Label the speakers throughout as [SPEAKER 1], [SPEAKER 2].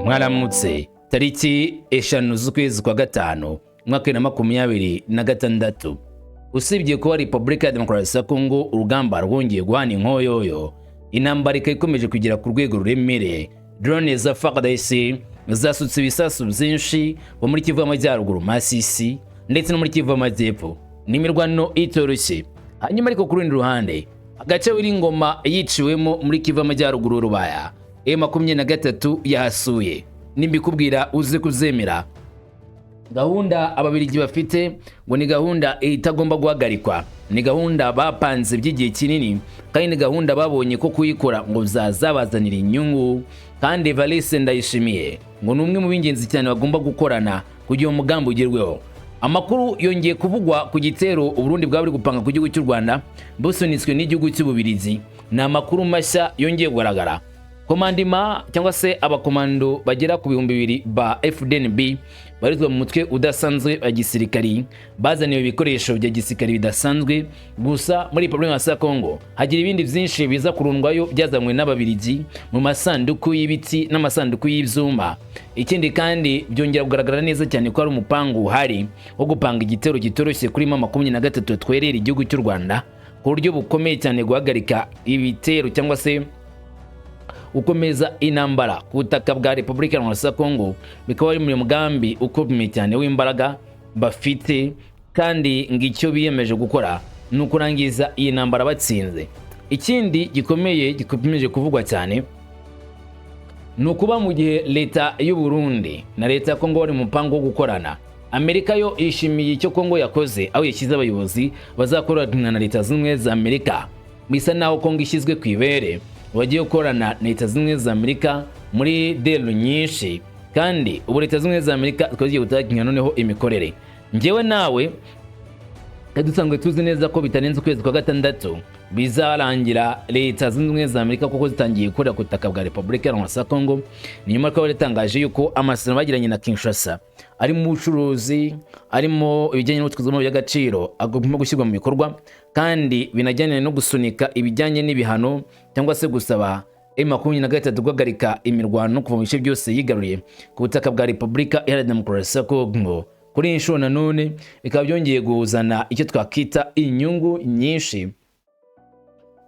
[SPEAKER 1] Mwaramutse. Tariki 5 z'ukwezi kwa gatanu, umwaka 2026. Usibye kuba Repubulika ya Demokarasi ya Kongo urugamba rwongeye guhana inkoyoyo, intambara ikaba ikomeje kugera ku rwego ruremereye, drone za FARDC zasutse ibisasu byinshi bo muri Kivu y'Amajyaruguru, Masisi, ndetse no muri Kivu y'Amajyepfo. Ni imirwano itoroshye. Hanyuma ariko ku rundi ruhande, agace Ngoma yiciwemo muri Kivu y'Amajyaruguru, Rubaya, M23 yahasuye. Nimbikubwira uze kuzemera. Gahunda Ababiligi bafite ngo ni gahunda itagomba guhagarikwa, ni gahunda bapanze by'igihe kinini, kandi ni gahunda babonye ko kuyikora ngo byazabazanira inyungu. Kandi Evariste Ndayishimiye ngo ni umwe mu b'ingenzi cyane bagomba gukorana kugira umugambi ugerweho. Amakuru yongeye kuvugwa ku gitero Uburundi bwaba buri gupanga ku gihugu cy'u Rwanda busunitswe n'igihugu cy'Ububirigi. Ni amakuru mashya yongeye kugaragara. Komandima cyangwa se abakomando bagera ku 2000 ba FDNB barizwa mu mutwe udasanzwe wa gisirikari bazaniwe ibikoresho bya gisirikari bidasanzwe. Gusa muri Repubulika ya Kongo hagira ibindi byinshi biza kurundwayo byazanywe n'Ababiligi mu masanduku y'ibiti n'amasanduku y'ibyuma. Ikindi kandi, byongera kugaragara neza cyane ko hari umupangu uhari wo gupanga igitero kitoroshye kuri M23 twerera igihugu cy'u Rwanda ku buryo bukomeye cyane, guhagarika ibitero cyangwa se gukomeza intambara ku butaka bwa Repubulika ya Kongo, bikaba bari mu mugambi ukomeye cyane w'imbaraga bafite. Kandi ngo icyo biyemeje gukora ni ukurangiza iyi ntambara batsinze. Ikindi gikomeye gikomeje kuvugwa cyane ni ukuba mu gihe leta y'u Burundi na leta ya Kongo bari mu mupango wo gukorana, Amerika yo yishimiye icyo Kongo yakoze, aho yashyize abayobozi bazakorana na Leta Zunze za Amerika. Bisa naho Kongo ishyizwe ku ibere, bagiye gukorana na Leta Zunze za Amerika muri deal nyinshi, kandi ubu Leta Zunze za Amerika zikaba zigiye gutangira noneho imikorere. Njyewe nawe dusanzwe tuzi neza ko bitarenze ukwezi kwa gatandatu bizarangira Leta Zunze Ubumwe za Amerika kuko zitangiye gukorera ku butaka bwa Repubulika Iharanira Kongo. Ni nyuma ko baratangaje yuko amasezerano bagiranye na Kinshasa ari mu bucuruzi, arimo ibijyanye n'ubucukuzi bw'amabuye y'agaciro, agomba gushyirwa mu bikorwa, kandi binajyanye no gusunika ibijyanye n'ibihano cyangwa se gusaba M23 guhagarika imirwano kuva mu bice byose yigaruriye ku butaka bwa Repubulika Iharanira Demokarasi ya Kongo. Kuri iyi nshuro nanone bikaba byongeye kuzana icyo twakita inyungu nyinshi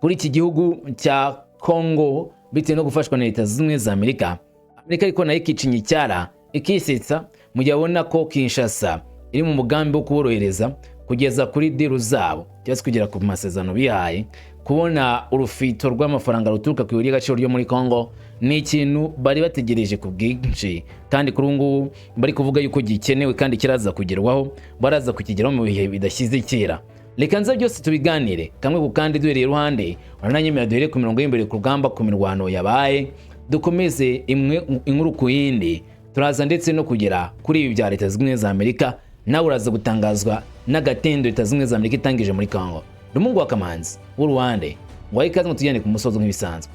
[SPEAKER 1] kuri iki gihugu cya Kongo bitewe no gufashwa na Leta Zunze Ubumwe za Amerika. Amerika ariko nayo ikicinya icyara, ikisetsa mu gihe abona ko Kinshasa iri mu mugambi wo kuborohereza kugeza kuri deal zabo cyangwa se kugera ku masezerano bihaye. Kubona urufito rw'amafaranga ruturuka ku ibuye ry'agaciro ryo muri Congo ni ikintu bari bategereje ku bwinshi, kandi kuri ubu ngubu bari kuvuga yuko gikenewe kandi kiraza kugerwaho, baraza kukigeraho mu bihe bidashyize kera. Reka nza byose tubiganire kamwe ku kandi duhereye iruhande. Urananyemera duhere ku mirongo y'imbere ku rugamba, ku mirwano yabaye, dukomeze imwe inkuru ku yindi. Turaza ndetse no kugera kuri ibi bya Leta Zunze za Amerika. Nawe uraza gutangazwa n'agatendo Leta Zunze za Amerika itangije muri Congo. Rumungu wa Kamanzi w'Uruwande ngo ikaze, ngo tujyane ku musozo nk'ibisanzwe.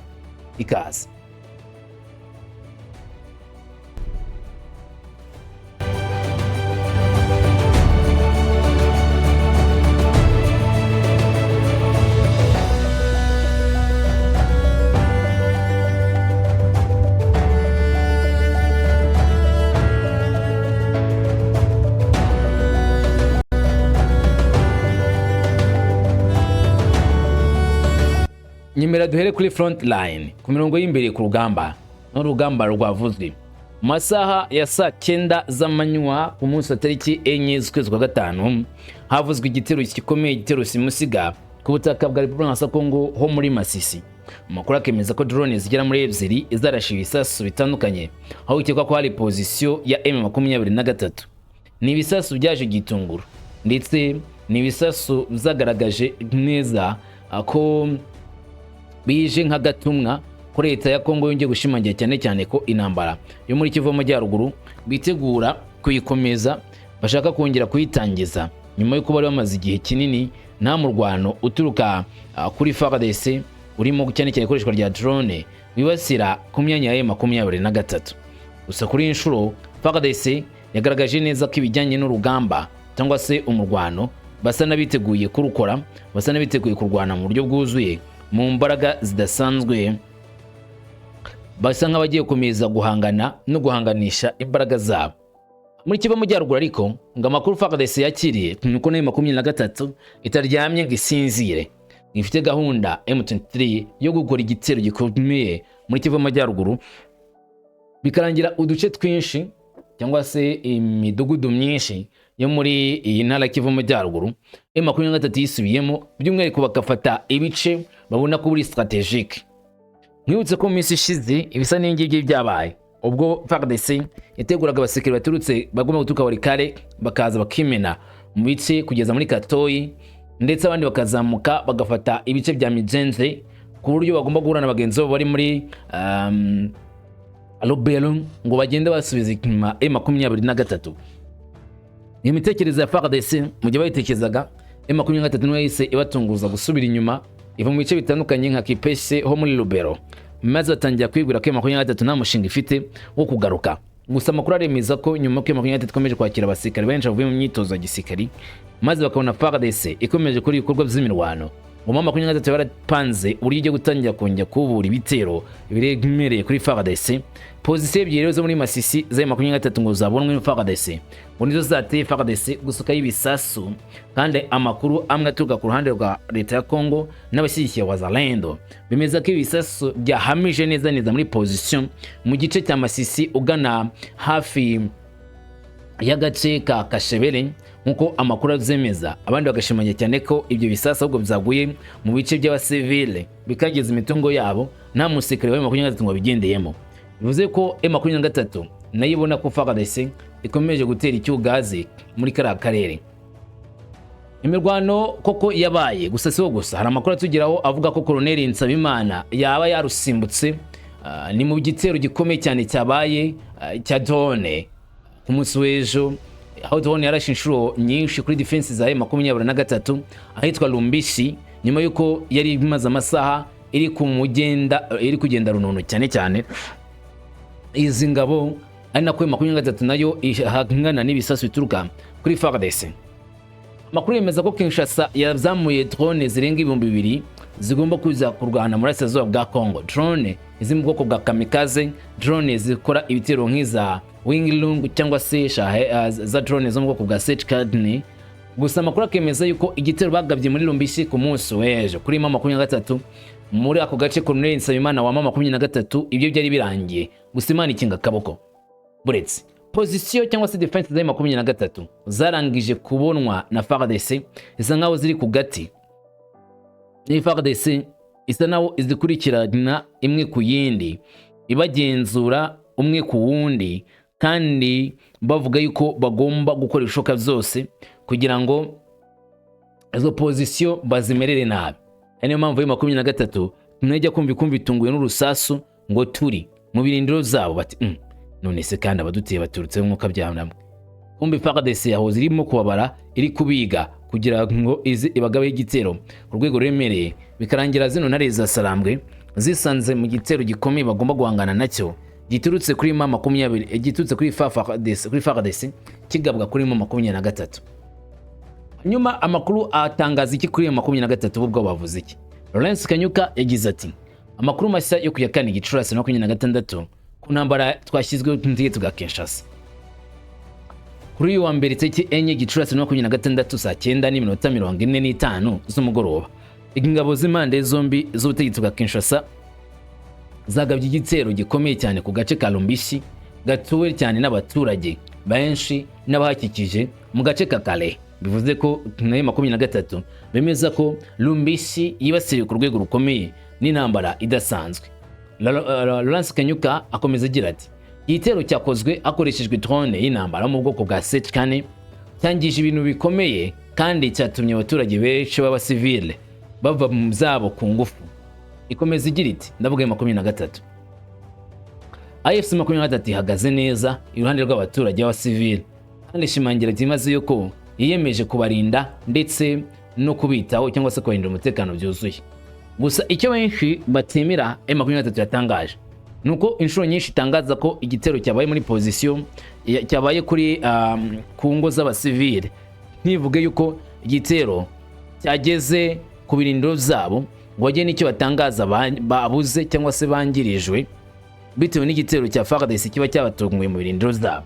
[SPEAKER 1] Ikaze. Nyemera duhere kuri front line, ku mirongo y'imbere ku rugamba, n'urugamba rwavuzwe mu masaha ya saa 9 z'amanywa ku munsi wa tariki 4 z'ukwezi kwa gatanu. Havuzwe igitero gikomeye, igitero simusiga ku butaka bwa Repubulika ya Kongo ho muri Masisi. Amakuru akemeza ko drone zigera muri ebyiri zarashe ibisasu bitandukanye aho bikekwa ko hari position ya M23. Ni ibisasu byaje gitunguru, ndetse ni ibisasu byagaragaje neza ko bije nk'agatumwa ko leta ya Kongo yongeye gushimangira cyane cyane ko intambara yo muri Kivu y'Amajyaruguru bitegura kuyikomeza, bashaka kongera kuyitangiza nyuma y'uko bari bamaze igihe kinini nta murwano uturuka kuri FARDC urimo cyane cyane ikoreshwa rya drone wibasira ku myanya ya M23. Gusa kuri iyi nshuro FARDC yagaragaje neza ko ibijyanye n'urugamba cyangwa se umurwano basa n'abiteguye kurukora, basa n'abiteguye kurwana mu buryo bwuzuye mu mbaraga zidasanzwe. Basa nk'abagiye gukomeza guhangana no guhanganisha imbaraga zabo muri Kivu Amajyaruguru. Ariko ngo amakuru FARDC yakiriye ni uko nayo 23 itaryamye ngo isinzire, ifite gahunda M23 yo gukora igitero gikomeye muri Kivu Amajyaruguru, bikarangira uduce twinshi cyangwa se imidugudu myinshi yo muri iyi ntara ya Kivu Amajyaruguru M23 yisubiyemo, by'umwihariko bagafata ibice babona ko buri stratégique. Mwibutse ko mu minsi ishize ibisa n'ingibyi byabaye ubwo FARDC yateguraga abasirikare baturutse, bagomba guturuka Walikale, bakaza bakimena mu bice kugeza muri Katoyi, ndetse abandi bakazamuka bagafata ibice bya Mijenze, ku buryo bagomba guhura na bagenzi babo bari muri Lubero, ngo bagende basubiza inyuma M23. Iyo mitekerereze ya FARDC, mu gihe bayitekerezaga, M23 niyo yahise ibatunguza gusubira inyuma, iva mu bice bitandukanye nka Kipese ho muri Lubero, maze batangira kwibwira ko M23 nta mushinga ifite wo kugaruka. Gusa amakuru aremeza ko nyuma ko M23 ikomeje kwakira abasirikare benshi bavuye mu myitozo ya gisirikari, maze bakabona FARDC ikomeje gukora ibikorwa by'imirwano, ngo M23 barapanze uburyo igiye gutangira kongera kubura ibitero biremereye kuri FARDC. Position ebyiri rero zo muri Masisi za 23 ngo zabonwe na FARDC, ngo nizo zateye FARDC gusukayo ibisasu. Kandi amakuru amwe aturuka ku ruhande rwa leta ya Congo n'abashyigikiye Wazalendo bemeza ko ibisasu byahamije neza neza muri position mu gice cya Masisi ugana hafi y'agace ka Kashebere, nk'uko amakuru abyemeza. Abandi bagashimangira cyane ko ibyo bisasu ahubwo byaguye mu bice by'abasivile, bikageza imitungo yabo, nta musirikare wa 23 ngo abigendeyemo. Bivuze ko M23 nayo ibona ko FARDC ikomeje gutera icyugazi muri kariya karere. Imirwano koko yabaye, gusa siho gusa. Hari amakuru atugeraho avuga ko Koloneli Nsabimana yaba yarusimbutse. Ni mu gitero gikomeye cyane cyabaye cya drone ku munsi w'ejo, aho drone yarashe inshuro nyinshi kuri defense za M23 ahitwa Lumbishi, nyuma y'uko yari imaze amasaha iri ku mugenda, iri kugenda runono cyane cyane izi ngabo, ari nako 23 nayo ihangana n'ibisasu bituruka kuri FARDC. Amakuru yemeza ko Kinshasa yazamuye drone zirenga 2000 zigomba kuza kurwana muri burasirazuba bwa Congo. Drone ziri mu bwoko bwa kamikaze, drone zikora ibitero nk'iza Wing Loong cyangwa se za drone zo mu bwoko bwa Setcadne. Gusa amakuru akemeza yuko igitero bagabye muri Lumbishi ku munsi w'ejo kuri M23 muri ako gace, Colonel Nsabimana wa M23, ibyo byari birangiye, gusa Imana ikinga akaboko. Buretse position cyangwa se defense za 23 zarangije kubonwa na FARDC, isa nkaho ziri ku gati, ni FARDC isa naho izikurikirana imwe ku yindi, ibagenzura umwe ku wundi, kandi bavuga yuko bagomba gukora ibishoboka byose kugira ngo izo position bazimerere nabi. Ari niyo mpamvu 23 ntijya kumva ikumva itunguwe n'urusasu ngo turi mu birindiro zabo, bati none se kandi abaduteye baturutse nk'uko byanamwe?" Kumbe FARDC yahoze irimo kubabara, iri kubiga kugira ngo izi ibagabeho igitero ku rwego ruremereye, bikarangira zino ntare za Sarambwe zisanze mu gitero gikomeye bagomba guhangana nacyo giturutse kuri M20, giturutse kuri FARDC, kuri FARDC kigabwa kuri M23. Nyuma amakuru atangaza iki kuri M23? Bo ubwabo bavuze iki? Lawrence Kanyuka yagize ati: "Amakuru mashya yo ku ya 4 Gicurasi 26 ku ntambara twashyizweho n'ubutegetsi bwa Kinshasa. Kuri uyu wa mbere tariki 4 Gicurasi 26, saa 9:45 z'umugoroba, ingabo z'impande zombi z'ubutegetsi bwa Kinshasa zagabye igitero gikomeye cyane ku gace ka Lumbishi gatuwe cyane n'abaturage benshi n'abahakikije mu gace ka Kale." Bivuze ko nayo 23 bemeza ko Lumbishi yibasiriwe ku rwego rukomeye n'intambara idasanzwe. Lawrence Kanyuka akomeza agira ati: "Igitero cyakozwe hakoreshejwe drone y'intambara mu bwoko bwa Set-4, cyangije ibintu bikomeye kandi cyatumye abaturage benshi b'abasivile bava mu zabo ku ngufu." Ikomeza igira iti, ndavuga 23, "AFC 23 ihagaze neza iruhande rw'abaturage b'abasivile, kandi ishimangira byimazeyo ko yiyemeje kubarinda ndetse no kubitaho cyangwa se kubarindira umutekano byuzuye." Gusa icyo benshi batemera M23 yatangaje ni uko inshuro nyinshi itangaza ko igitero cyabaye muri position, cyabaye kuri ku ngo z'abasivile, ntivuge yuko igitero cyageze ku birindiro zabo, ngo bajye n'icyo batangaza babuze cyangwa se bangirijwe. bitewe n'igitero cya FARDC kiba cyabatunguye mu birindiro zabo.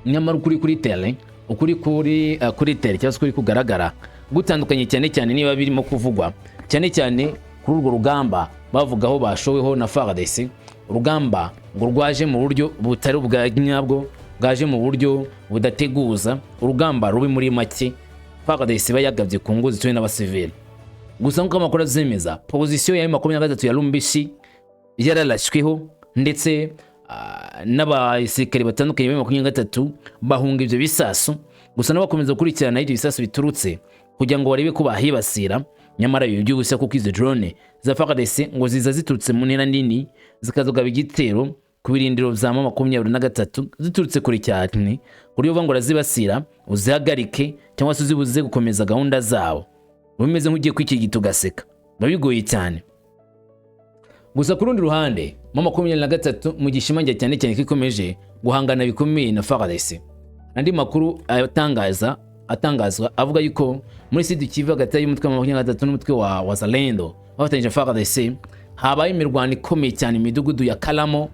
[SPEAKER 1] Nyamara ukuri kuri terrain, ukuri kuri terrain cyangwa se ukuri kugaragara gutandukanye cyane cyane niba birimo kuvugwa cyane cyane kuri urwo rugamba bavuga aho bashoweho na FARDC. Urugamba ngo rwaje mu buryo butari ubwa nyabwo, bwaje mu buryo budateguza, urugamba rubi muri make FARDC iba yagabye ku ngo zituwe n'abasivili. Gusa nk'uko amakuru azemeza, position ya M23 ya Lumbishi yararashyweho, ndetse n'abasirikare batandukanye ba 23 bahunga ibyo bisasu. Gusa nabo bakomeza gukurikirana ibyo bisasu biturutse kugira ngo barebe ko bahibasira. Nyamara ibi by'ubusa, kuko izo drone za FARDC ngo ziza ziturutse mu ntera nini, zikazogaba igitero ku birindiro bya 23 ziturutse kure cyane, ku buryo ngo urazibasira uzihagarike cyangwa se uzibuze gukomeza gahunda zabo, biba bimeze nk'ugiye kwikirigita ugaseka, biba bigoye cyane. Gusa ku rundi ruhande, M23 mu gishimangira cyane cyane ko ikomeje guhangana bikomeye na FARDC. Andi makuru atangazwa avuga yuko muri Sud Kivu, hagati y'umutwe wa 23 n'umutwe wa Wazalendo bafatanyije na FARDC, habaye imirwano ikomeye cyane mu midugudu ya Kalamo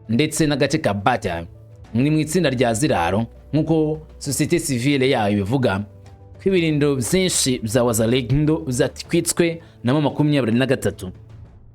[SPEAKER 1] ndetse n'agace ka Bata, ni mu itsinda rya Ziraro, nk'uko société civile yayo ibivuga ko ibirindiro byinshi bya Wazalendo byatwitswe na 23.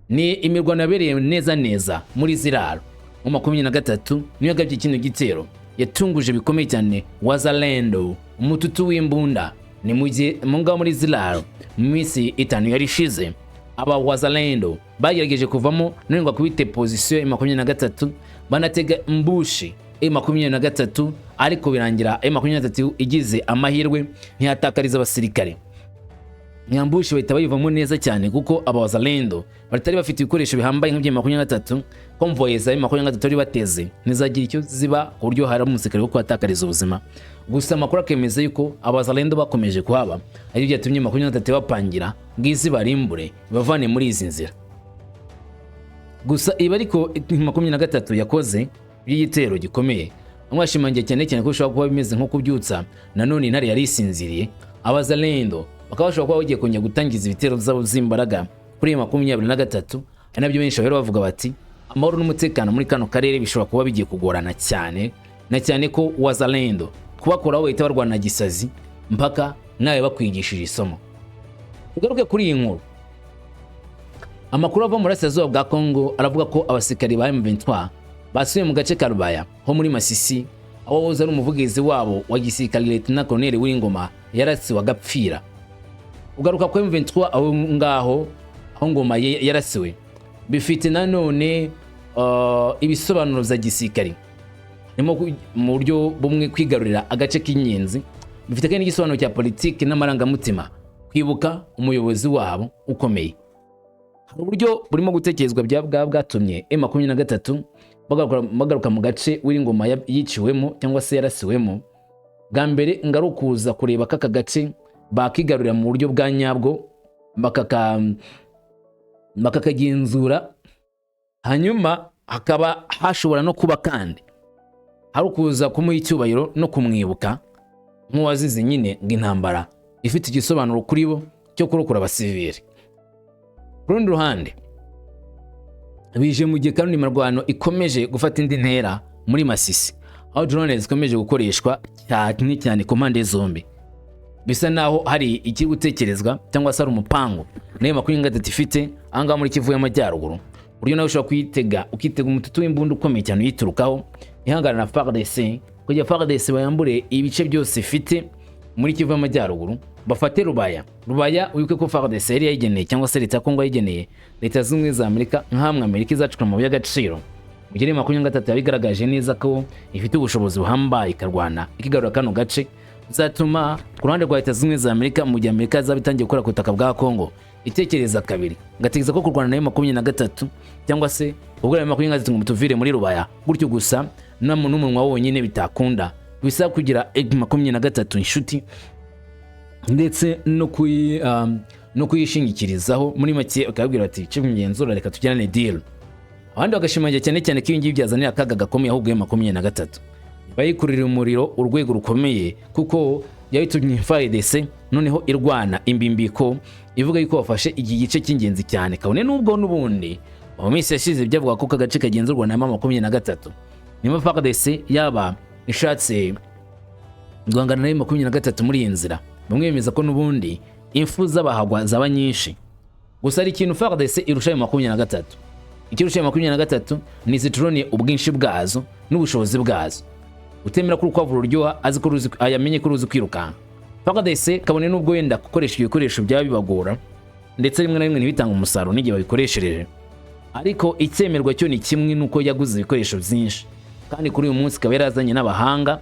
[SPEAKER 1] Ni imirwano yabereye neza neza muri Ziraro. Mu 23 niyo yagabye kino gitero yatunguje bikomeye cyane Wazalendo umututu w'imbunda. Ni mu gihe mu ngaho muri Ziraro, mu minsi 5 yari ishize, aba Wazalendo bagerageje kuvamo none ngo akubite position ya 23, banatega ambush 23, ariko birangira 23 igize amahirwe ntiyatakariza abasirikare. Nyambushi bahita bayivamo neza cyane, kuko aba Wazalendo batari bafite ibikoresho bihambaye nk'ibya 23. Convoy za 23 bari bateze ntizagira icyo ziba, ku buryo hari umusirikare wo kuhatakariza ubuzima. Gusa amakuru akemeza yuko Abazalendo bakomeje kuhaba, aribyo byatumye 23 bapangira ngo izi barimbure, ibavane muri izi nzira. Gusa ibi ariko 23 yakoze by'igitero gikomeye, bamwe bashimangiye cyane cyane ko bishobora kuba bimeze nko kubyutsa nanone intare yari isinziriye. Abazalendo bakaba bashobora kuba bagiye kongera gutangiza ibitero byabo by'imbaraga kuri iyi 23, ari nabyo benshi bahera bavuga bati amahoro n'umutekano muri kano karere bishobora kuba bigiye kugorana cyane, na cyane ko Wazalendo kubakoraho bahita barwana gisazi mpaka nawe bakwigishije isomo. Tugaruke kuri iyi nkuru. Amakuru ava mu burasirazuba bwa Congo aravuga ko abasirikari ba M23 basubiye mu gace ka Rubaya ho muri Masisi, aho wahoze ari umuvugizi wabo wa gisirikare, Lieutenant Colonel W'Ingoma, yarasiwe agapfira. Ugaruka kwa M23 aho ngaho aho Ngoma yarasiwe bifite nanone ibisobanuro bya gisirikari, harimo mu buryo bumwe kwigarurira agace k'ingenzi. Bifite kandi n'igisobanuro cya politiki n'amarangamutima, kwibuka umuyobozi wabo ukomeye. Hari uburyo burimo gutekerezwa bya bwa bwatumye M23 bagaruka mu gace W'Ingoma yiciwemo cyangwa se yarasiwemo. Bwa mbere ngarukuza kureba ko aka gace bakigarurira mu buryo bwa nyabwo, bakakagenzura. Hanyuma hakaba hashobora no kuba kandi hari ukuza kumuha icyubahiro no kumwibuka nk'uwazize nyine ngo intambara ifite igisobanuro kuri bo cyo kurokora abasivili. Ku rundi ruhande, bije mu gihe kandi imirwano ikomeje gufata indi ntera muri Masisi, aho drone zikomeje gukoreshwa cyane cyane ku mpande zombi. Bisa naho hari ikiri gutekerezwa cyangwa se ari umupango nayo 23 ifite ahangaha muri Kivu y'Amajyaruguru, uburyo nawe ushobora kuyitega, ukitega umututu w'imbunda ukomeye cyane uyiturukaho ihangana na FARDC, kugira FARDC bayambure ibice byose ifite muri Kivu y'Amajyaruguru, bafate Rubaya. Rubaya, wibuke ko FARDC yari yayigeneye, cyangwa se leta ya Kongo yayigeneye Leta Zunze Ubumwe za Amerika nk'hamwe Amerika izacukura amabuye y'agaciro. Mu gihe 23 yabigaragaje neza ko ifite ubushobozi buhambaye, ikarwana ikigarura kano gace, bizatuma ku ruhande rwa Leta Zunze Ubumwe za Amerika, mu gihe Amerika izaba itangiye gukora ku butaka bwa Kongo, itekereza kabiri, ngatekereza ko kurwana nayo 23 cyangwa se ubwo nayo 23 ngo mutuvire muri Rubaya gutyo gusa n'umunwa wonyine bitakunda, bisaba kugira 23 inshuti ndetse no kuyishingikirizaho. Muri make bakababwira bati cyo mugenzura, reka tujyane deal. Abandi bagashimangira cyane cyane ko ibi ngibi byazanira akaga gakomeye ahubwo yo 23 bayikurira umuriro urwego rukomeye, kuko yabitumye FARDC noneho irwana imbimbiko ivuga yuko bafashe iki gice cy'ingenzi cyane, kabone n'ubwo n'ubundi Mu minsi yashize byavuga ko aka gace kagenzurwa na M23. Niba FARDC yaba ishatse guhangana na M23 muri iyi nzira, bamwe bemeza ko n'ubundi impfu z'abahagwa zaba nyinshi. Gusa hari ikintu FARDC irusha M23. Ikirusha M23 ni izi drone, ubwinshi bwazo n'ubushobozi bwazo. Utemera ko urukwavu ruryoha azi ko ruzi, yamenye ko ruzi kwirukanka. FARDC, kabone n'ubwo wenda gukoresha ibikoresho byaba bibagora, ndetse rimwe na rimwe ntibitanga umusaruro n'igihe babikoreshereje, ariko icyemerwa cyo ni kimwe, nuko yaguze ibikoresho byinshi, kandi kuri uyu munsi ikaba yarazanye n'abahanga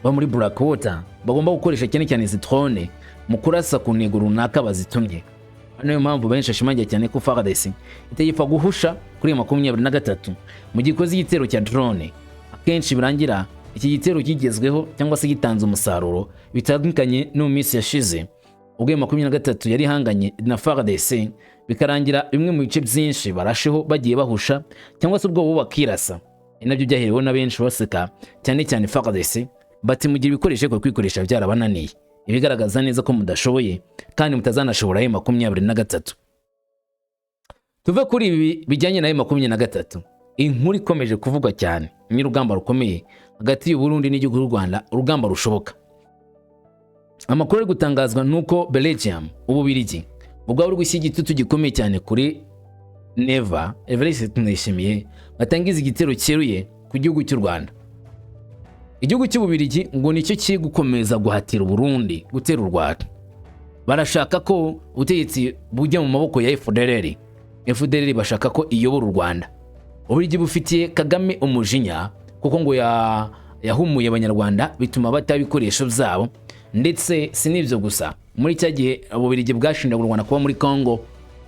[SPEAKER 1] bo muri Blackwater bagomba gukoresha cyane cyane izi drone mu kurasa ku ntego runaka bazitumye. Niyo mpamvu benshi bashimangira cyane ko FARDC itagipfa guhusha kuri iyo 23 mu gihe ikoze igitero cya drone. Akenshi birangira iki gitero kigezweho cyangwa se gitanze umusaruro, bitandukanye no mu minsi yashize ubwo iyo 23 yari ihanganye na FARDC, bikarangira bimwe mu bice byinshi barasheho bagiye bahusha cyangwa se ubwo bo bakirasa. Ni nabyo byahereweho na benshi baseka cyane cyane FARDC, bati: "Mugira ibikoresho ariko kwikoresha byarabananiye, ibigaragaza neza ko mudashoboye kandi mutazanashobora ayo 23." Tuve kuri ibi bijyanye na M23. Inkuru ikomeje kuvugwa cyane ni urugamba rukomeye hagati y'u Burundi n'igihugu cy'u Rwanda, urugamba rushoboka. Amakuru ari gutangazwa ni uko Belgium, Ububirigi, ubwo buri gushyira igitutu gikomeye cyane kuri Neva Evariste Ndayishimiye, batangiza igitero cyeruye ku gihugu cy'u Rwanda. Igihugu cy'Ububirigi ngo nicyo kiri gukomeza guhatira Burundi gutera u Rwanda. Barashaka ko ubutegetsi bujya mu maboko ya FDLR. FDLR bashaka ko iyobora u Rwanda. Ububiligi bufitiye Kagame umujinya kuko ngo yahumuye Abanyarwanda, bituma bata ibikoresho byabo. Ndetse si n'ibyo gusa, muri cya gihe Ububiligi bwashinjaga u Rwanda kuba muri Congo,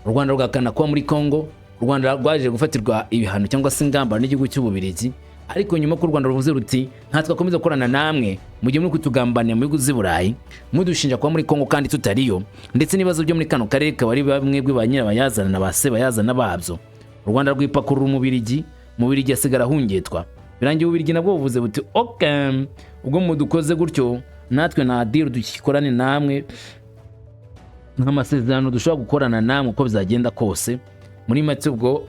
[SPEAKER 1] u Rwanda rugahakana kuba muri Congo. U Rwanda rwaje gufatirwa ibihano cyangwa se ingamba n'igihugu cy'Ububirigi, ariko nyuma ko u Rwanda ruvuze ruti: "Ntatwakomeza gukorana namwe mu gihe muri kutugambanira mu bihugu z'i Burayi, mudushinja kuba muri Congo kandi tutariyo, ndetse n'ibibazo byo muri kano karere kaba ari bamwe ba nyirabayazana na ba sebayazana babyo." U Rwanda rwipakurura Umubirigi, Umubirigi asigara ahungetwa. Birangiye Ububirigi nabwo buvuze buti: "Ok, ubwo mudukoze gutyo, natwe nta deal dukorane namwe, nta masezerano dushobora gukorana namwe uko bizagenda kose." Muri make ubwo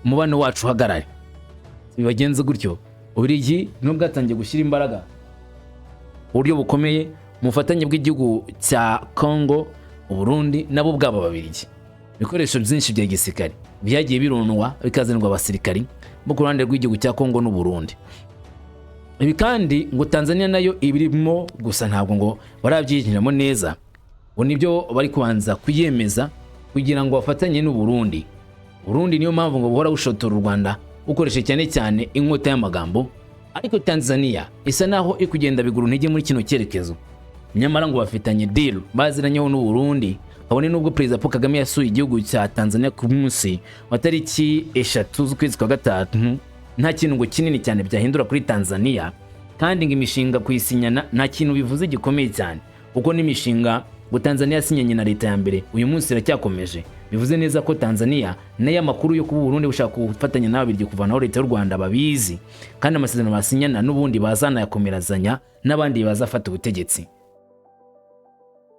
[SPEAKER 1] umubano wacu uhagarare. Bibagenze gutyo, Ububiligi nibwo bwatangiye gushyira imbaraga uburyo bukomeye mu bufatanye bw'igihugu cya Congo, Uburundi nabo ubwabo Babirigi. Ibikoresho byinshi bya gisirikare byagiye birunwa, bikazanirwa abasirikari bo ku ruhande rw'igihugu cya Congo n'Uburundi. Ibi kandi ngo Tanzania nayo ibirimo, gusa ntabwo ngo barabyinjiramo neza, ngo nibyo bari kubanza kuyemeza kugira ngo bafatanye n'Uburundi. Burundi niyo mpamvu ngo buhora bushotora u Rwanda, bukoresha cyane cyane inkota y'amagambo, ariko Tanzania isa naho iri kugenda bigura intege muri kino cyerekezo. Nyamara ngo bafitanye deal baziranyeho n'u Burundi, kabone nubwo Perezida Paul Kagame yasuye igihugu cya Tanzania ku munsi wa tariki 3 z'ukwezi kwa gatanu, nta kintu ngo kinini cyane byahindura kuri Tanzania. Kandi ngo imishinga kuyisinyana nta kintu bivuze gikomeye cyane, kuko n'imishinga ngo Tanzania yasinyanye na leta ya mbere uyu munsi iracyakomeje. Bivuze neza ko Tanzania nayo amakuru yo kuba Burundi bushaka gufatanya n'Ababiligi kuvanaho leta y'u Rwanda babizi, kandi amasezerano basinyana n'ubundi bazanayakomerazanya n'abandi bazafata ubutegetsi.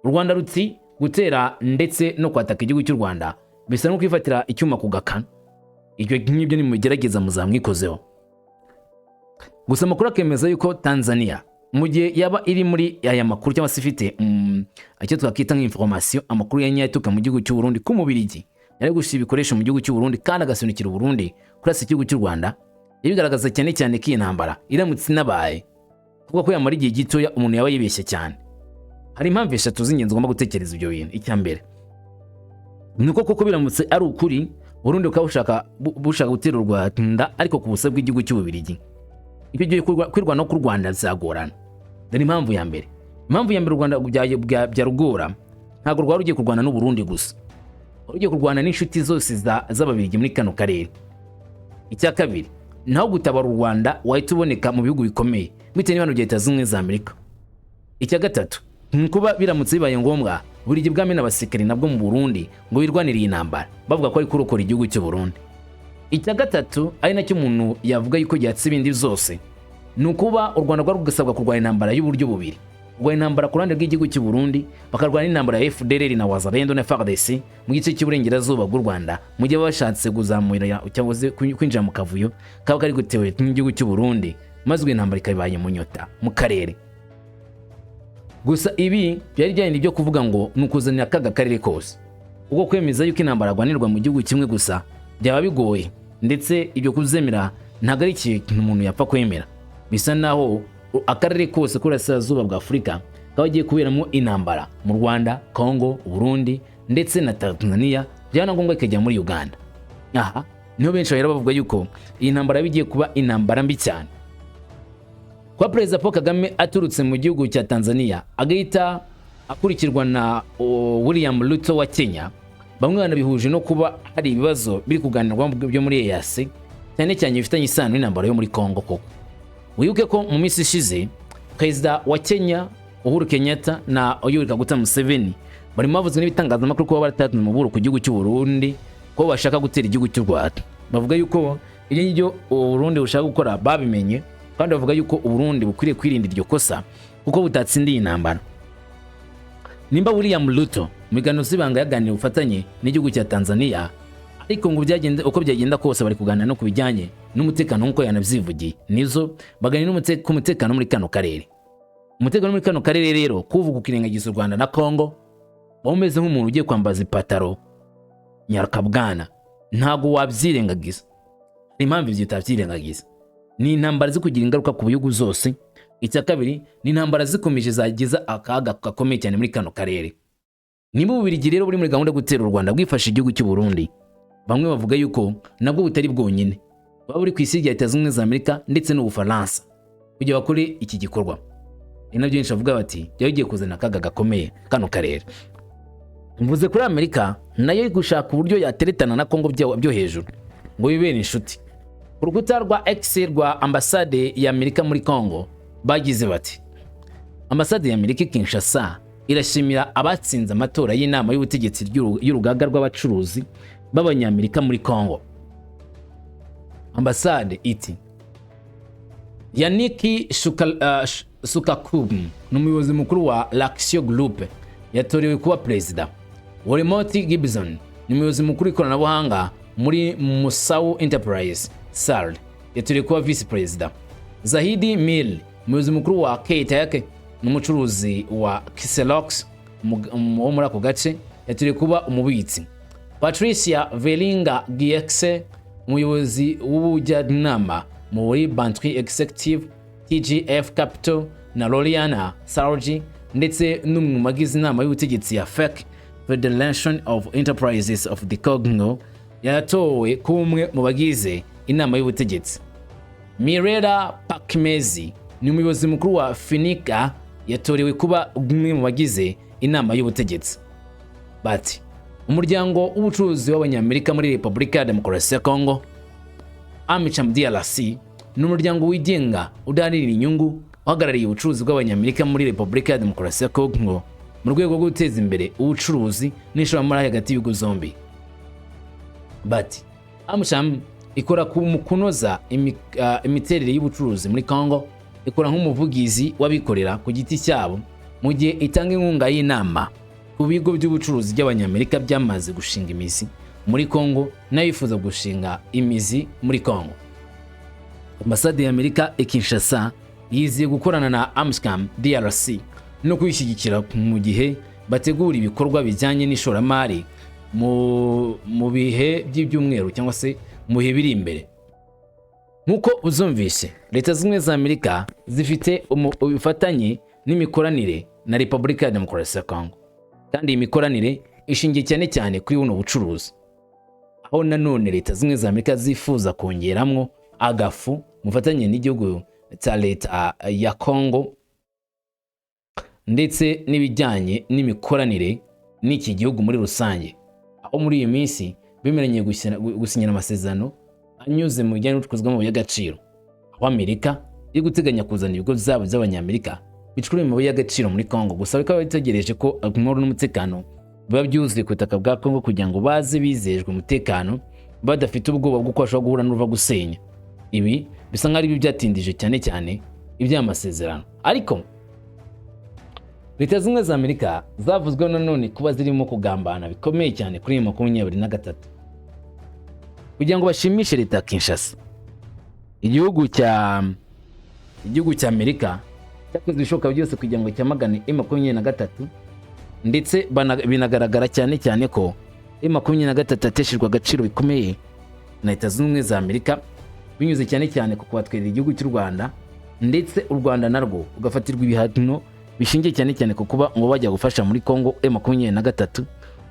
[SPEAKER 1] U Rwanda ruti gutera ndetse no kwataka igihugu cy'u Rwanda bisa no kwifatira icyuma ku gakanu. Ibyo ngibyo nimugerageza muzamwikozeho. Gusa amakuru akemeza yuko Tanzania, mu gihe yaba iri muri aya makuru cyangwa se ifite icyo twakwita nk'information, amakuru ya nyayo aturuka mu gihugu cy'u Burundi ko Umubirigi yari gushyira ibikoresho mu gihugu cy'u Burundi kandi agasunikira u Burundi kurasa igihugu cy'u Rwanda, ibigaragaza cyane cyane ko iyi ntambara iramutse inabaye, kuvuga ko yamara igihe gitoya umuntu yaba yibeshye cyane. Hari impamvu eshatu z'ingenzi ugomba gutekereza ibyo bintu. Icya mbere ni uko koko biramutse ari ukuri, Burundi bukaba bushaka gutera u Rwanda ariko ku busa bw'igihugu cy'Ububirigi, icyo gihe kwirwanaho k'u Rwanda bizagorana. Dore impamvu ya mbere. Impamvu ya mbere, u Rwanda byarugora, ntabwo rwari rugiye kurwana n'u Burundi gusa, rwari rugiye kurwana n'inshuti zose z'Ababiligi muri kano karere. Icya kabiri, naho gutabara u Rwanda wahita uboneka mu bihugu bikomeye bitewe n'ibihano bya Leta Zunze Ubumwe za Amerika. Icya gatatu ni kuba biramutse bibaye ngombwa, buri gihe bwamena abasirikari nabwo mu Burundi ngo birwanire iyi ntambara, bavuga ko ari kurokora igihugu cy'u Burundi. Icya gatatu, ari nacyo umuntu yavuga yuko gihatse ibindi byose, ni ukuba u Rwanda rwari rugasabwa kurwanya intambara y'uburyo bubiri. Kurwanya intambara ku ruhande rw'igihugu cy'u Burundi, bakarwana n'intambara ya FDLR na Wazalendo na FARDC mu gice cy'uburengerazuba bw'u Rwanda, mu gihe baba bashatse kuzamura cyangwa se kwinjira mu kavuyo kaba kari gutewe n'igihugu cy'u Burundi, maze iyo intambara ikabaye munyota mu karere. Gusa ibi byari byari byo kuvuga ngo ni ukuzanira akaga karere kose, ubwo kwemeza yuko intambara arwanirwa mu gihugu kimwe gusa byaba bigoye, ndetse ibyo kuzemera ntabwo ari ikintu umuntu yapfa kwemera. Bisa naho akarere kose k'uburasirazuba bwa Afurika kaba kagiye kuberamo intambara mu Rwanda, Congo, Burundi ndetse na Tanzania, byaba na ngombwa ikajya muri Uganda. Aha niho benshi bahera bavuga yuko iyi ntambara bigiye kuba intambara mbi cyane. Kuba Perezida Paul Kagame aturutse mu gihugu cya Tanzania, agahita akurikirwa na William Ruto wa Kenya, bamwe banabihuje no kuba hari ibibazo biri kuganirwaho byo muri EAC, cyane cyane bifitanye isano n'intambara yo muri Congo. Koko wibuke ko mu minsi ishize Perezida wa Kenya Uhuru Kenyatta na Yoweri Kaguta Museveni barimo bavuzwe n'ibitangazamakuru kuba baratatse umuburo ku gihugu cy'u Burundi ko bashaka gutera igihugu cy'u Rwanda. Bavuga yuko ibyo ngibyo Uburundi bushaka gukora babimenye, kandi bavuga yuko Uburundi bukwiriye kwirinda iryo kosa kuko butatsindiye intambara. Nimba William Ruto mu biganiro z'ibanga yaganiriye ubufatanye n'igihugu cya Tanzania, ariko ngo byagenda uko byagenda kose bari kuganira no ku bijyanye n'umutekano, nk'uko yanabyivugiye, nizo baganira ku mutekano muri kano karere. Umutekano muri kano karere rero, kuvuga ukirengagiza u Rwanda na Congo, waba umeze nk'umuntu ugiye kwambaza ipataro nyarakabwana, ntabwo wabyirengagiza. Hari impamvu ibyo utabyirengagiza: ni intambara zikugira ingaruka ku bihugu zose. Icya kabiri, ni intambara zikomeje zagiza akaga gakomeye cyane muri kano karere. Nimba Ububiligi rero buri muri gahunda yo gutera u Rwanda bwifashe igihugu cy'u Burundi, bamwe bavuga yuko nabwo butari bwonyine, baba buri ku isi rya Leta Zunze Ubumwe za Amerika ndetse n'Ubufaransa kugira bakore iki gikorwa. Ni nabyo benshi bavuga bati byaba bigiye kuzana akaga gakomeye kano karere. Mvuze kuri Amerika nayo iri gushaka uburyo yateretana na Kongo byo hejuru ngo bibere inshuti. Ku rukuta rwa X rwa ambasade ya Amerika muri Kongo bagize bati: "Ambasade ya Amerika i Kinshasa irashimira abatsinze amatora y'inama y'ubutegetsi y'urugaga rw'abacuruzi b'Abanyamerika muri Kongo." Ambasade iti: "Yannick Sukakum ni umuyobozi mukuru wa L'Action Group, yatorewe kuba perezida. Wolimoti Gibson ni umuyobozi mukuru w'ikoranabuhanga muri Musau Enterprise SARL, yatorewe kuba visi perezida. Zahidi Mill, umuyobozi mukuru wa K-Tech n'umucuruzi wa Kiselox wo muri ako gace, yatorewe kuba umubitsi. Patricia Velinga Giexe, umuyobozi w'ubujyanama muri Bantry Executive, TGF Capital na Loriana Sarji, ndetse n'umwe mu bagize inama y'ubutegetsi ya FEC, Federation of Enterprises of the Congo, yatowe kuba umwe mu bagize inama y'ubutegetsi. Mirela Pakmezi ni umuyobozi mukuru wa Finika, yatorewe kuba umwe mu bagize inama y'ubutegetsi." Bati: "Umuryango w'ubucuruzi w'Abanyamerika muri Repubulika ya Demokarasi ya Congo, AmCham DRC, ni umuryango wigenga udaharanira inyungu uhagarariye ubucuruzi bw'Abanyamerika muri Repubulika ya Demokarasi ya Congo mu rwego rwo guteza imbere ubucuruzi n'ishoramari hagati y'ibihugu zombi." Bati: "AmCham ikora mu kunoza imiterere y'ubucuruzi muri Congo, ikora nk'umuvugizi w'abikorera ku giti cyabo mu gihe itanga inkunga y'inama ku bigo by'ubucuruzi by'Abanyamerika byamaze gushinga imizi muri Congo n'abifuza gushinga imizi muri Congo. Ambasade ya Amerika i Kinshasa yizeye gukorana na AmCham DRC no kuyishyigikira mu gihe bategura ibikorwa bijyanye n'ishoramari mu bihe by'ibyumweru cyangwa se mu bihe biri imbere." Nk'uko uzumvise, Leta Zunze Ubumwe za Amerika zifite ubufatanye n'imikoranire na Repubulika ya Demokarasi ya Congo, kandi iyi mikoranire ishingiye cyane cyane kuri buno bucuruzi, aho nanone Leta Zunze Ubumwe za Amerika zifuza kongeramwo agafu mu bufatanye n'igihugu cya leta ya Congo ndetse n'ibijyanye n'imikoranire n'iki gihugu muri rusange, aho muri iyi minsi bemeranyije gusinyana amasezerano anyuze mu bijyanye n'ubucukuzi bw'amabuye y'agaciro, aho Amerika iri guteganya kuzana ibigo byabo by'Abanyamerika bicukura amabuye y'agaciro muri Congo. Gusa bikaba bitegereje ko amahoro n'umutekano biba byuzuye ku butaka bwa Congo kugira ngo baze bizejwe umutekano, badafite ubwoba bw'uko bashobora guhura n'uruva gusenya. Ibi bisa nk'aho ari byo byatindije cyane cyane iby'aya masezerano. Ariko Leta Zunze Ubumwe za Amerika zavuzweho nanone kuba zirimo kugambana bikomeye cyane kuri 23 kugira ngo bashimishe leta ya Kinshasa. Igihugu cya Amerika cyakoze ibishoboka byose kugira ngo cyamagane M23, ndetse binagaragara cyane cyane ko M23 yateshejwe agaciro bikomeye na Leta Zunze Ubumwe za Amerika, binyuze cyane cyane ku kubatwerera igihugu cy'u Rwanda, ndetse u Rwanda narwo rugafatirwa ibihano bishingiye cyane cyane ku kuba ngo bajya gufasha muri Congo M23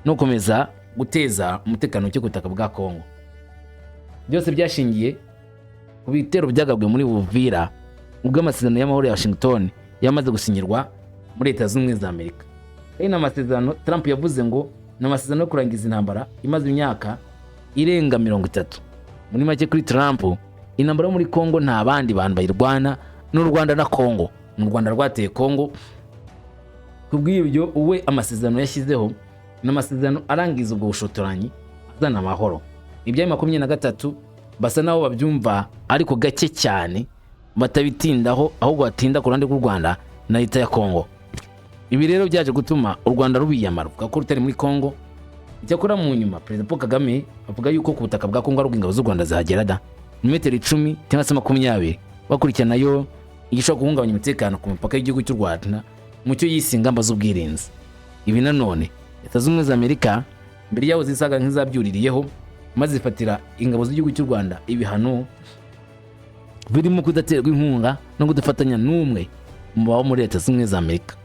[SPEAKER 1] no gukomeza guteza umutekano muke ku butaka bwa Congo. Byose byashingiye ku bitero byagabwe muri Uvira ubwo amasezerano y'amahoro ya Washington yamaze gusinyirwa muri Leta Zunze Ubumwe za Amerika. Ari n'amasezerano Trump yavuze ngo ni amasezerano yo kurangiza intambara imaze imyaka irenga 30. Muri make, kuri Trump, intambara yo muri Congo nta bandi bantu bayirwana, n'u Rwanda na Congo. Ni u Rwanda rwateye Congo. Kubw'ibyo, we amasezerano yashyizeho ni amasezerano arangiza ubwo bushotoranyi, azana amahoro. Ibya 23 basa naho babyumva ariko gake cyane, batabitindaho, ahubwo batinda ku ruhande rw'u Rwanda na leta ya Congo. Ibi rero byaje gutuma u Rwanda rubiyamara, ruvuga ko rutari muri Congo. Icyakora mu nyuma Perezida Paul Kagame avuga yuko ku butaka bwa Congo ari ubwo ingabo z'u Rwanda zihagera da metero 10 cyangwa se 20, bakurikiranayo igishobora guhungabanya umutekano ku mipaka y'igihugu cy'u Rwanda, mu cyo yise ingamba z'ubwirinzi. Ibi nanone Leta Zunze Ubumwe za Amerika mbere yaho zisaga nk'izabyuririyeho, maze zifatira ingabo z'igihugu cy'u Rwanda ibihano birimo kudaterwa inkunga no kudafatanya n'umwe mu babo muri Leta Zunze Ubumwe za Amerika.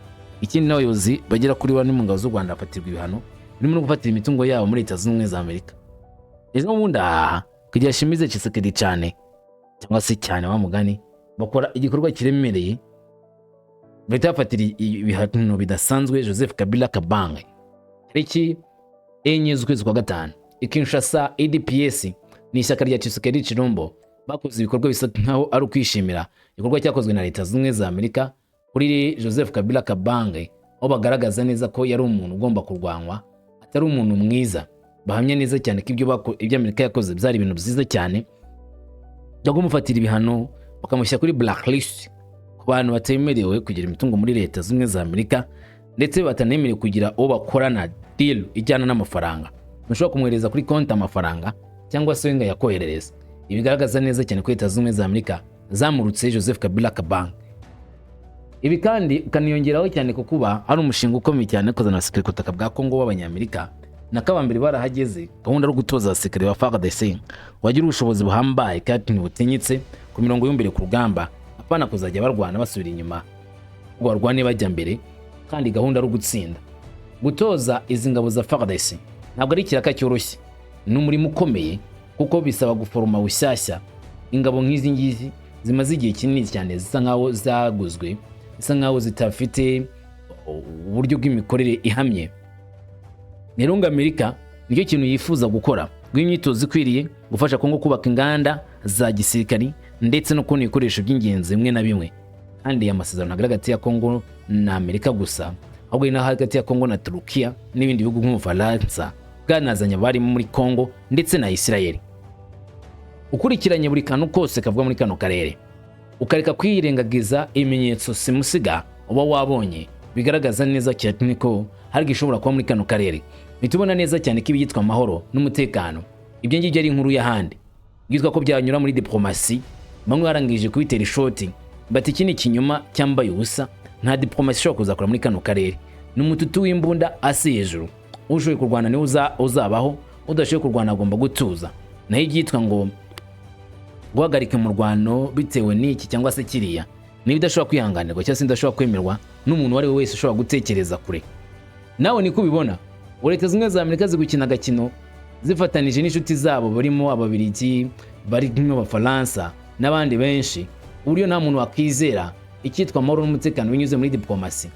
[SPEAKER 1] Ikindi, n'abayobozi bagera kuri bane mu ngabo z'u Rwanda bafatirwa ibihano birimo no gufatira imitungo yabo muri Leta Zunze Ubumwe za Amerika. Ejo bundi aha, kugira ashimize Tshisekedi cyane, cyangwa se cyane wa mugani, bakora igikorwa kiremereye, bahita bafatira ibihano bidasanzwe Joseph Kabila Kabange. Tariki 4 z'ukwezi kwa gatanu i Kinshasa, UDPS ni ishyaka rya Tshisekedi Tshilombo, bakoze ibikorwa bisa nkaho ari ukwishimira igikorwa cyakozwe na Leta Zunze Ubumwe za Amerika kuri Joseph Kabila Kabange, aho bagaragaza neza ko yari umuntu ugomba kurwanywa, atari umuntu mwiza. Bahamya neza cyane ko ibyo Amerika yakoze byari ibintu byiza cyane byo kumufatira ibihano, bakamushyira kuri blacklist, ku bantu batemerewe kugira imitungo muri Leta Zunze Ubumwe za Amerika, ndetse batanemerewe kugira uwo bakorana deal ijyana n'amafaranga, ntushobora kumwohereza kuri konti amafaranga cyangwa se ngo yakoherereza. Ibi bigaragaza neza cyane ko Leta Zunze Ubumwe za Amerika zamurutse Joseph Kabila Kabange. Ibi kandi ukaniyongeraho cyane ku kuba hari umushinga ukomeye cyane kuzana abasirikare ku butaka bwa Kongo b'Abanyamerika, na kabambere barahageze, gahunda yo gutoza abasirikare ba FARDC wagira ubushobozi buhambaye kandi butinyitse ku mirongo y'imbere ku rugamba, apana kuzajya barwana basubira inyuma, ngo barwane bajya mbere, kandi gahunda ari ugutsinda. Gutoza izi ngabo za FARDC ntabwo ari ikiraka cyoroshye, ni umurimo ukomeye, kuko bisaba guforoma bushyashya ingabo nk'izi ngizi zimaze igihe kinini cyane zisa nkaho zaguzwe, zisa nkaho zitafite uburyo bw'imikorere ihamye. Rero ngo Amerika nicyo kintu yifuza gukora, guha imyitozo ikwiriye, gufasha Kongo kubaka inganda za gisirikari, ndetse no kubona ibikoresho by'ingenzi bimwe na bimwe. Kandi aya masezerano ntabwo ari hagati ya Kongo na Amerika gusa, ahubwo ari no hagati ya Kongo na Turukiya n'ibindi bihugu nk'Ubufaransa bwanazanye abarimu muri Kongo, ndetse na Isirayeli. Ukurikiranye buri kantu kose kavuga muri kano karere, ukareka kwirengagiza ibimenyetso simusiga uba wabonye bigaragaza neza cyane ko hari igishobora kuba muri kano karere, ntitubona neza cyane ko ibyitwa amahoro n'umutekano, ibyo ngibyo ari inkuru y'ahandi. Byitwa ko byanyura muri diplomasi, bamwe barangije kubitera ishoti, bati iki ni ikinyoma cyambaye ubusa, nta diplomasi ishobora kuzakora muri kano karere. Ni umututu w'imbunda asi hejuru, ushoboye kurwana niwe uzabaho, udashoboye kurwana agomba gutuza. Naho ibyitwa ngo guhagarika umurwano bitewe n'iki cyangwa se kiriya, niba idashobora kwihanganirwa cyangwa se idashobora kwemerwa n'umuntu uwo ari we wese ushobora gutekereza kure. Nawe niko ubibona. Ubu Leta Zunze Ubumwe za Amerika zigukina agakino zifatanije n'inshuti zabo barimo Ababiligi, barimo Abafaransa n'abandi benshi, uburyo nta muntu wakwizera icyitwa amahoro n'umutekano binyuze muri diplomasi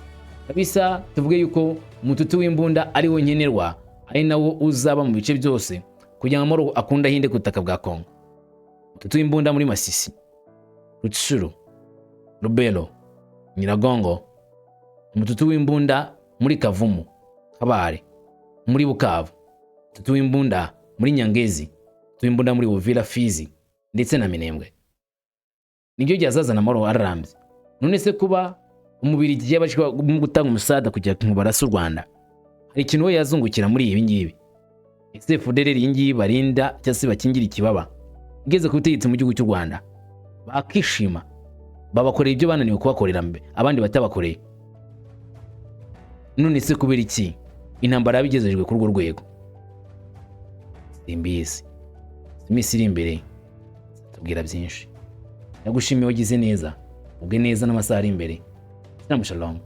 [SPEAKER 1] kabisa. Tuvuge yuko umututu w'imbunda ari wo nkenerwa, ari nawo uzaba mu bice byose kugira ngo amahoro akunde ahinde ku butaka bwa Kongo. Umututu w'imbunda muri Masisi, Rutshuru, Rubero, Nyiragongo, umututu w'imbunda muri Kavumu, Kabare, muri Bukavu, umututu w'imbunda muri Nyangezi, umututu w'imbunda muri Uvira, Fizi ndetse na Minembwe, nibyo byazazana amahoro ararambye. None se kuba Umubirigi yabashwa mu gutanga umusada kugira ngo barase u Rwanda, hari ikintu we yazungukira muri ibi ngibi? Ese FDLR iyi ngiyi barinda cyangwa se bakingira ikibaba igeze ku butegetsi mu gihugu cy'u Rwanda, bakishima babakorera ibyo bananiwe kubakorera mbe abandi batabakoreye? None se kubera iki intambara yabigezejwe kuri urwo rwego? Simbizi. Iminsi iri imbere tubwira byinshi. Ndagushimiye, wagize neza, ubwe neza n'amasaha ari imbere. Shalom, shalom.